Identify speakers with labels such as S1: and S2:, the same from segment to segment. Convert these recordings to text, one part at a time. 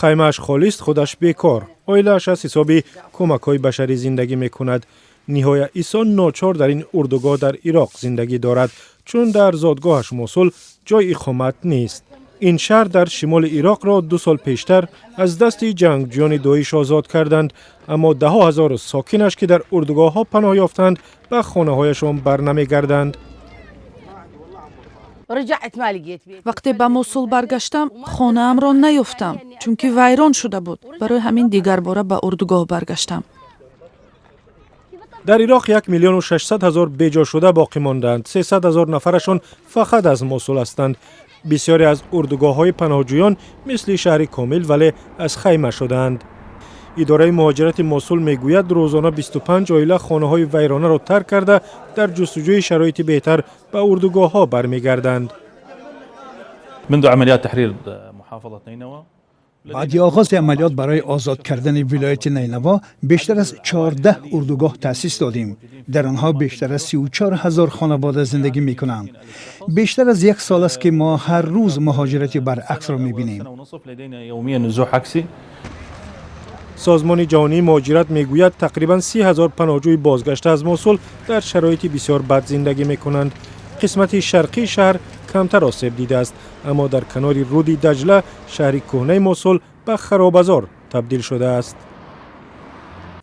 S1: Хаймааш холист, худаш бекор. Оилааш аз ҳисоби кӯмакҳои башарӣ зиндагӣ мекунад. Ниҳоя Исо ночор дар ин урдугоҳ дар Ироқ зиндагӣ дорад, чун дар зодгоҳаш Мосул ҷой иқомат нест. Ин шаҳр дар шимоли Ироқро 2 сол пештар аз дасти ҷангҷӯёни Доиш озод карданд, аммо даҳҳо ҳазор сокинаш, ки дар урдугоҳҳо паноҳ ёфтанд, ба хонаҳояшон барнамегарданд.
S2: رجعت ما لقيت بيت.
S3: Вақте ба Мосул баргаштам, хонаамро наёфтам, чунки вайрон шуда буд. Барои ҳамин дигарбора ба урдугоҳ баргаштам.
S1: Дар Ироқ 1 600 000 беҷошуда боқӣ мондаанд. 300 000 нафарашон фақат аз Мосул ҳастанд. Бисёре аз урдугоҳҳои паноҳҷӯён мисли шаҳри комил, вале аз хайма шудаанд. Идораи муҳоҷирати Мосул мегӯяд, рӯзона 25 оила хонаҳои вайронаро тарк карда, дар ҷустуҷӯи шароити беҳтар ба урдугоҳҳо бармегарданд.
S4: منذ عمليات تحرير محافظة نينوى
S5: баъди оғози амалиёт барои озод кардани вилояти Найнаво бештар аз 14 урдугоҳ таъсис додем. Дар онҳо бештар аз 34 ҳазор хонавода зиндагӣ мекунанд. Бештар аз як сол аст, ки мо ҳар рӯз муҳоҷирати баръаксро мебинем.
S4: سنة ونصف لدينا يوميا نزوح عكسي.
S1: Созмони ҷаҳонии муҳоҷират мегӯяд, тақрибан 30 000 паноҳҷӯи бозгашта аз Мосул дар шароити бисёр бад зиндагӣ мекунанд. Қисмати шарқии шаҳр камтар осеб дидааст, аммо дар канори руди Даҷла шаҳри кӯҳнаи Мосул ба харобазор табдил шудааст.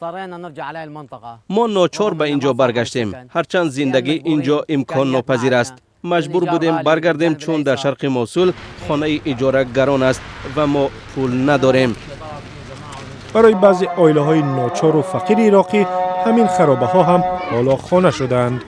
S2: اضطرينا نرجع على المنطقة.
S6: Мо ночор ба ин ҷо баргаштем, ҳарчанд зиндагӣ ин ҷо имконнопазир аст. Маҷбур будем баргардем, чун дар шарқи Мосул хонаи иҷора гарон аст ва мо пул надорем.
S1: Барои баъзе оилаҳои ночору фақири ироқӣ ҳамин харобаҳо ҳам ҳоло хона шудаанд.